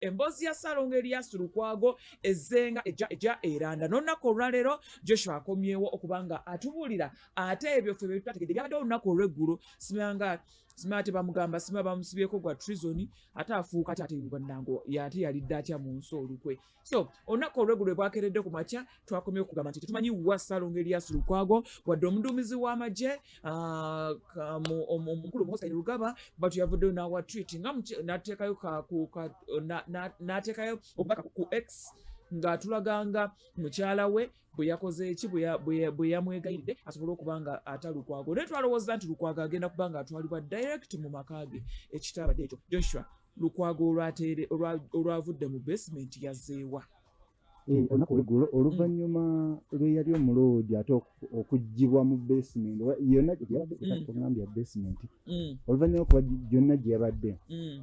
Emboozi ya Ssalongo Erias Lukwago ezzenga ejja ejja eranda. N'olunaku olwaleero Joshua akomyewo okuba nga atubuulira ate ebyo ffe bye tutategedde byabadde olunaku olw'eggulo. Simanga simanya tebamugamba simanya bamusibyeko gwa treason ate afuuka ate ate bannango ate yalidde atya mu nsi olukwe. So olunaku olw'eggulo bwakeredde ku makya twakomye okugamba nti tetumanyi wa Ssalongo Erias Lukwago wadde omuduumizi w'amagye ah, omukulu Muhoozi Kainerugaba batu yavuddeyo n'awa tweet nga n'ateekayo n'ateekayo obubaka ku X ng'atulaga nga mukyala we bwe yakoze eki bwe yamwegayiridde asobole okuba nga ata Lukwago naye twalowooza nti Lukwago agenda kuba nga atwalibwa direct mu maka ge ekitabadde ekyo. Joshua Lukwago olwavudde mu basement yazzeewa. Eh, olunaku olweggulo oluvannyuma lw'eyali omuloodi ate okuggyibwa mu basement yonna gyeyabadde ya basement oluvannyuma okuba gyonna gye yabadde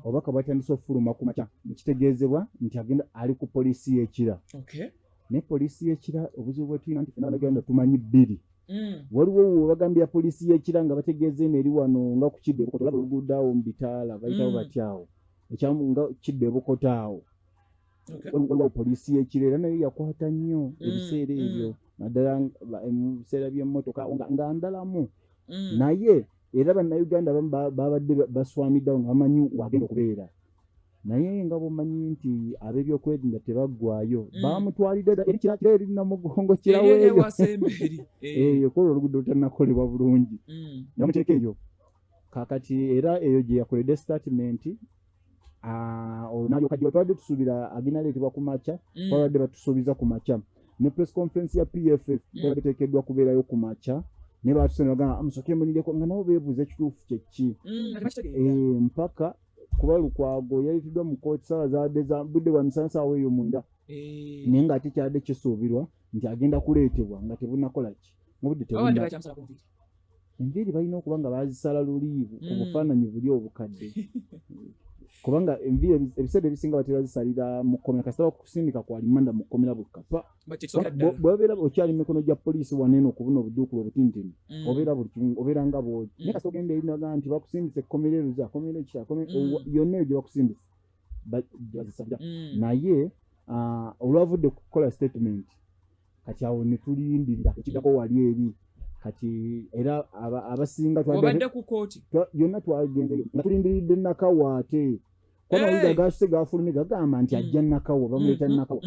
obubaka bwatandise okufuluma ku makya nekitegeezebwa nti agenda ali ku poliisi y'ekira. Naye poliisi y'ekira obuzibu bwe tulina nti fena Bannayuganda tumanyi bbiri. Waliwo webagambye ya poliisi y'ekira nga bategeeza eno eri wano nga ku kidda ebukoto olaba oluguudo awo mu bitaala bayitawo batya awo ekyamu nga kidda ebukoto awo. Waliwo poliisi y'ekiro era nayo yakwata nnyo ebiseera ebyo naddala mu biseera by'emmotoka nga ndalamu. Naye era Bannayuganda abamu babadde baswamiddeawo nga bamanyi wagenda okubeera naye nga bwomanyi nti ab'ebyokwerinda tebaggwayo bamutwalidde eri kira eri Namugongo kirawo eyo eyo kuolwo oluguudo lutannakolebwa bulungi ne bamuteeka eyo. Kakati era eyo gye yakoledde statement olwo n'alyoka gye twabadde tusuubira agenda aleetebwa ku makya. Twabadde batusuubiza ku makya ne press conference ya PFF twabadde teekeddwa kubeerayo ku makya naye batusonera bagamba musooke mulindeko nga nabo beebuuza ekituufu kye ki. Eh, mpaka kuba Lukwago yaleeteddwa mu kooti saawa zaabadde za budde bwa misana saawa eyo 9 naye ng'ate kyabadde kisuubirwa nti agenda kuleetebwa nga tebunakola ki ng'obudde Babadde tebuna bakyamusala ku nviiri. Enviiri balina okuba nga baazisala luli ku bufaananyi buli obukadde kubanga enviiri ebiseera ebisinga batera zisalira mu kkomera kasita bakusindika ku alimanda mu kkomera bwekka pa Bakisookera ddala. Bw'obeera okyali mu mikono gya poliisi wano eno okubuna obuduukulu obutinitini obeera buli kimu obeera nga bw'oli naye kasita ogenda eri naga nti bakusindise ekkomera eruza kkomera ekira yonna eyo gye bakusindise gye bazisalira. Naye olwavudde kukola statement kati awo ne tulindirira ekiddako wali eri kati era abasinga Obadde ku kooti? Yonna twagenze nga tulindiridde Nakawa ate kuba amawulire agaasuse gafulumye gagamba nti ajja Nakawa bamuleeta Nakawa.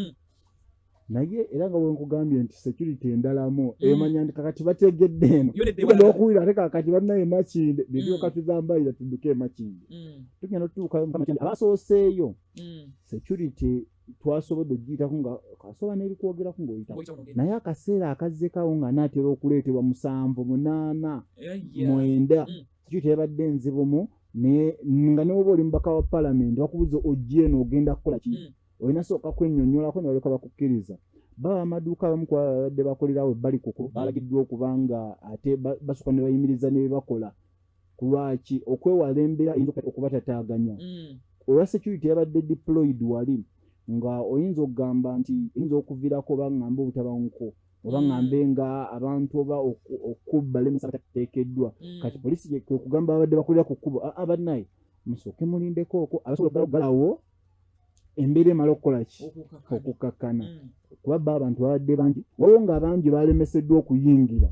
Naye era nga bwe nkugambye nti security endalamu emanya nti kakati bategedde eno Yoledde tugenda ewalala. Okuwulira ate kakati bannaye Makindye netulyoka tuzambayira tudduke e Makindye. Tugenda otutuukayo Makindye abasooseeyo security twasobodde okugiyitako nga kasoba n'ebikwogerako ng'oyitako Ng'oyitawo n'ogenda. Naye akaseera akazzekawo nga anaatera okuleetebwa 7, 8, Ayya. 9 security yabadde nzibumu nga ne woba oli mubaka wa palamenti bakubuuza ojja eno ogenda kukola ki olina sooka kwennyonnyolako ne balyoka bakukkiriza. Baba amaduuka abamu ku babadde bakolerawo ebbali ku kkubo balagiddwa okuba nga ate basooka ne bayimiriza ne bye bakola ku lwaki okwewala embeera eyinza okubatataaganya olwa security yabadde deployed wali nga oyinza okugamba nti eyinza okuviirako oba ŋŋambe obutabanguko oba ŋŋambe nga abantu oba okubba lemesa batateekeddwa. Kati poliisi kwe kugamba babadde bakolera ku kkubo aa bannaye musooke mulindeko okwo abasobola okugalawo embeera emala okukola ki Okukakkana. Okukakkana kuba bo abantu babadde bangi waliwo ng'abangi balemeseddwa okuyingira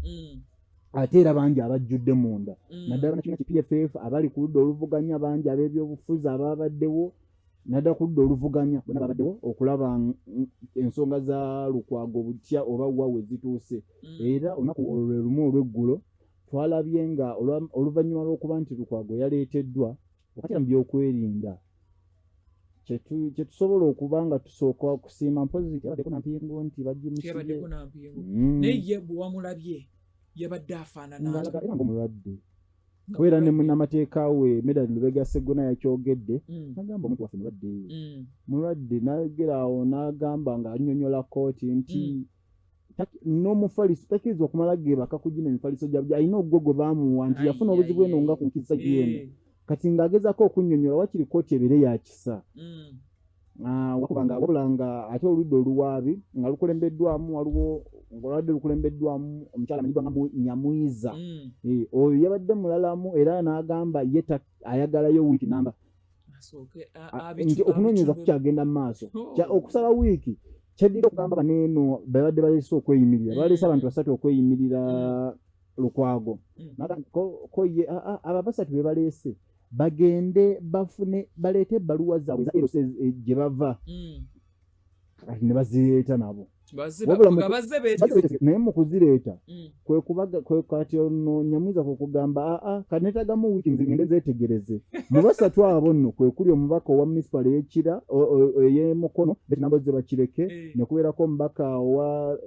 ate era bangi abajjudde munda naddala bannakibiina ki PFF abali ku ludda oluvuganya bangi ab'ebyobufuzi ababaddewo naddala ku ludda oluvuganya bonna babaddewo okulaba ensonga za Lukwago butya oba wa we zituuse. Era olunaku olwo lwe lumu olw'eggulo twalabye nga oluvannyuma lw'okuba nti Lukwago yaleeteddwa wakati mu byokwerinda kye tusobola okuba nga tusooka okusiima mpozi teyabaddeko na mpingu nti bagimusibye. Teyabaddeko na mpingu. Naye ye bwe wamulabye yabadde afaanana atya? Ng'alaga era ng'omulwadde Nga kubeera ne mulwadde. Munnamateeka we Medard Lubega Sseggona yakyogedde n'agamba omuntu waffe mulwadde mulwadde n'ayogera awo n'agamba ng'annyonnyola kkooti nti n'omufaliso takkiriza okumala geebaka ku gino emifaliso gya alina ogwo gwe baamuwa nti yafuna obuzibu eno nga ku nkisa gyeno kati ng'agezaako okunnyonnyola wakiri kkooti ebeere ya kisa. Ah, wakubanga wabula nga ate oludda oluwaabi nga lukulembeddwamu waliwo ng'olwadde lukulembeddwamu omukyala amanyiddwa nga Nyamwiza. Eh, oyo yabadde mulalamu era n'agamba ye ayagalayo wiiki namba. Nti okunoonyereza kukyagenda mu maaso. Oh. Okusaba wiiki kyaddira okugamba baneeno babadde baleese okweyimirira, baleese abantu basatu okweyimirira Lukwago. Ko ye abo abasatu be baleese bagende bafune baleete ebbaluwa zaabwe eza LC gye bava, kati ne bazireeta nabo. Naye mu kuzireeta kwe kubaga kwe kati ono Nyamwiza kwe kugamba, aa, kanetagamu wiiki ngende nzeetegereze. Mu basatu abo nno kwe kuli omubaka owa munisipaali ey'Ekira, ey'eMukono, Betty Nambooze Bakireke, ne kubeerako omubaka owa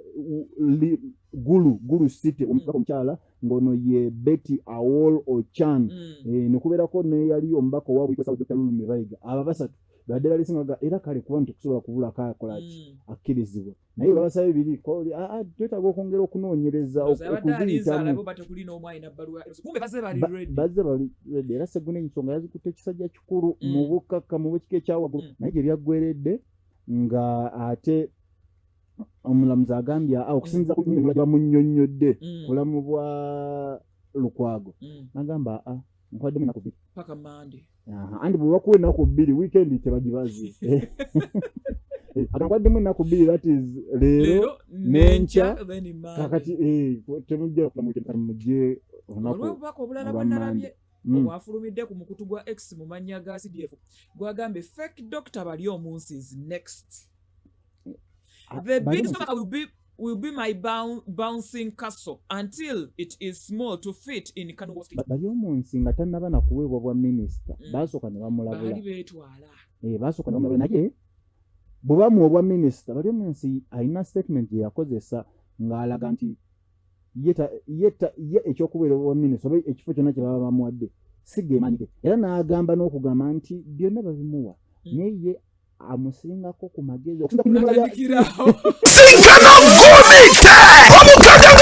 Gulu City, omubaka omukyala ng'ono ye Betty Aol Ochan, ne kubeerako n'eyali omubaka owa Buikwe South, Dr. Lulume Bayiga. Abo abasatu badde balisingaga era kale kuba nti kusobola kubulako akola ki, akkirizibwa, naye babasaba ebiri koli aa, twetaaga okwongera okunoonyereza okuziyitamu. Bazze bali ready era Seguna ensonga yazikutte ekisajja kikulu mu bukakkamu bw'ekika ekyawaggulu, naye gye byaggweredde nga ate omulamuzi agambye okusinziza ku nnyonnyola gye bamunnyonnyodde bulamu bwa Lukwago, nagamba, aa, nkwaddemu ennaku 2. Paka Mande. Andi bwe bakuwa ennaku 2, weekend tebagibazi. Aga nkwaddemu ennaku 2, that is leero n'enkya. Kakati temujja kati mujje olunaku obubaka obulala bwe nalabye obwafulumidde ku mukutu gwa X mu mannya ga CDF gwagambye, "Fake Doctor Baryomunsi is next. The big stomach will be my bouncing castle until it is small to fit in Kano Hospital." Baryomunsi nga tannaba na kuweebwa bwa minisita, baasooka ne bamulabula. Baali beetwala. Baasooka ne bamulabula, naye bwe bamuwa obwa minisita, Baryomunsi alina statement gye yakozesa ng'alaga nti ye ekyokubeera obwa minisita oba ekifo kyonna kye baba bamuwadde si ge maanyi ge, era n'agamba n'okugamba nti byonna babimuwa, naye ye amusingako ku magezi okusinza ku Atandikirawo. Sinkana vumite omukadde.